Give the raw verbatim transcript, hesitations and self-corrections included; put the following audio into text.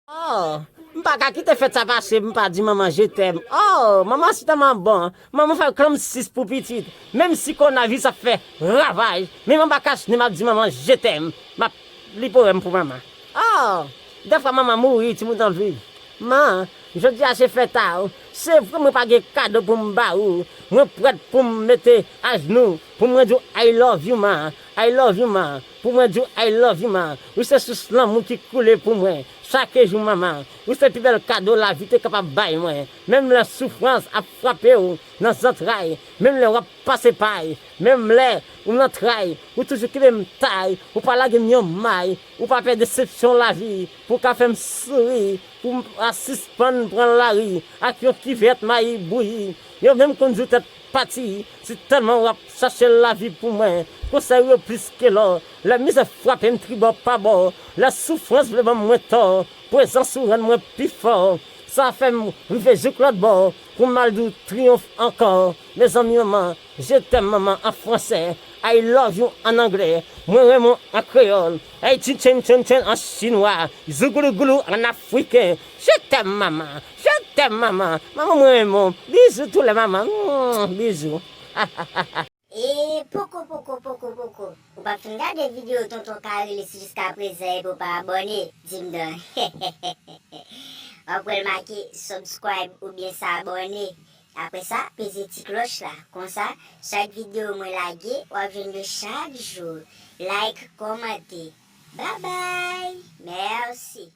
Oh, m pa ka kite fèt sa pase, m pa di manman je t'aime. Oh, manman si tèlman bon. Manman fè kòm sis pou pitit. Menm si konavis ap fè ravaj, menm anba kach ne m ap di manman je t'aime. M ap li powèm pou manman. Oh, dèfwa manman mouri, timoun an viv. Man, jodi a se fèt a ou. Se vre mwen pa gen kado pou m ba ou. Mwen prèt pou m mete ajnou pou mwen di w I love you man, I love you man. Pou mwen di w I love you man. Ou se sous lanmou ki koule pou mwen chak jou manman. Ou se pi bèl kado lavi te kapab bay mwen. Menm lè soufrans ap frape w nan zantray, menm lè w ap pase pay, menm lè ou nan tray, ou toujou kenbe m tay, ou pa lage m yon may, ou pa pè desepsyon lavi, pou w ka fè m souri, pou m pa sispann pran lari ak yon kivèt mayi bouyi. Yo menm konn di w tèt pati, si tèlman w ap chache lavi pou mwen. Konsèy ou yo plis ke lò. Lè mizè frape m tribò pa bò, lè soufrans vle ban mwen tò, prezans ou rann mwen pi fò. Sa fè m rive jouk lòt bò, pou m al di w triyonf ankò. Mezanmi manman, je t'aime manman an fransè, I love you an anglè, mwen renmen w an kreyòl, ay tchintchen tchintchen an chinwa, zougoulougoulou an afriken. Je t'aime manman, je t'aime manman, manman mwen renmen w, bizou tou lè manman, mm, bizou. E poko poko poko poko, ou pa fin gade videyo Tonton Carel jiska prezan epi w pa abòne, di m don. W ap wè l make subscribe oubyen sa abòne. Apre sa, peze ti klòch la. Konsa, chak videyo mwen lage, w ap jwenn yo chak jou. Like, kòmante. Babay! Mèsi!